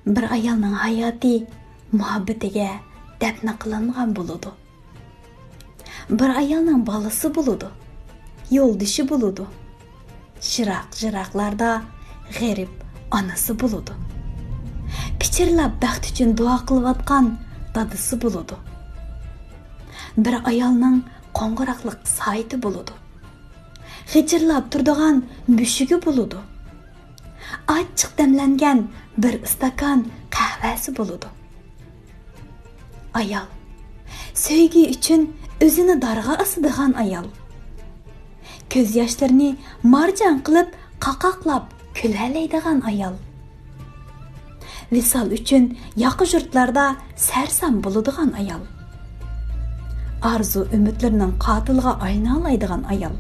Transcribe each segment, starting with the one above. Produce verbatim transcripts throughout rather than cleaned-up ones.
بىر ئايالنىڭ ھاياتى مۇھەببىتىگە دەپنە قىلىنغان بولىدۇ. بىر ئايالنىڭ بالىسى بولىدۇ، يولدىشى بولىدۇ، يىراق-يىراقلاردا غېرىب ئانىسى بولىدۇ. پىچىرلاپ بەخت ئۈچۈن دۇئا قىلىۋاتقان دادىسى بولىدۇ. بىر ئايالنىڭ قوڭغۇراقلىق سائىتى بولىدۇ. غىچىرلاپ تۇرىدىغان مۈشۈكى بولىدۇ. ئاچچىق دەملەنگەن بىر ئىستاكان قەھۋەسى بولىدۇ. ئايال، سۆيگۈ ئۈچۈن ئۆزىنى دارغا ئاسىدىغان ئايال. كۆز ياشلىرىنى مارجان قىلىپ، قاقاقلاپ كۈلەلەيدىغان ئايال. ۋىسال ئۈچۈن ياقا يۇرتلاردا سەرسان بولىدىغان ئايال. ئارزۇ ئۈمىدلىرىنىڭ قاتىلىغا ئايلىنالايدىغان ئايال.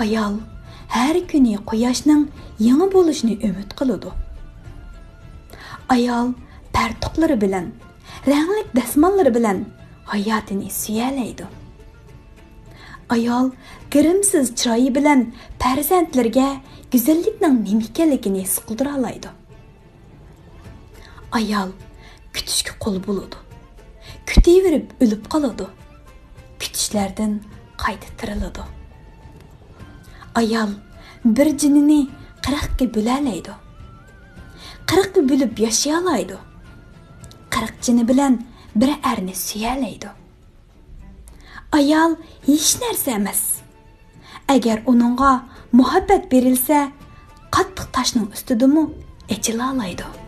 ئايال ھەر كۈنى قۇياشنىڭ يېڭى بولۇشىنى ئۈمىد قىلىدۇ. ئايال پەرتۇقلىرى بىلەن، رەڭلىك دەسماللىرى بىلەن ھاياتىنى سۆيەلەيدۇ. ئايال گىرىمسىز چىرايى بىلەن پەرزەنتلىرىگە گۈزەللىكنىڭ نېمە ئىكەنلىكىنى ھېس قىلدۇرالايدۇ. ئايال كۈتۈشكە قۇل بولىدۇ. كۈتۈۋېرىپ ئۆلۈپ قالىدۇ. كۈتۈشلەردىن قايتا تىرىلىدۇ. ئايال بىر جېنىنى قىرىققا بۆلەلەيدۇ. قىرىققا بۆلۈپ ياشىيالايدۇ. قىرىق جېنى بىلەن بىر ئەرنى سۆيەلەيدۇ. ئايال ھېچ نەرسە ئەمەس. ئەگەر ئۇنىڭغا مۇھەببەت بېرىلسە، قاتتىق تاشنىڭ ئۈستىدىمۇ ئېچىلالايدۇ.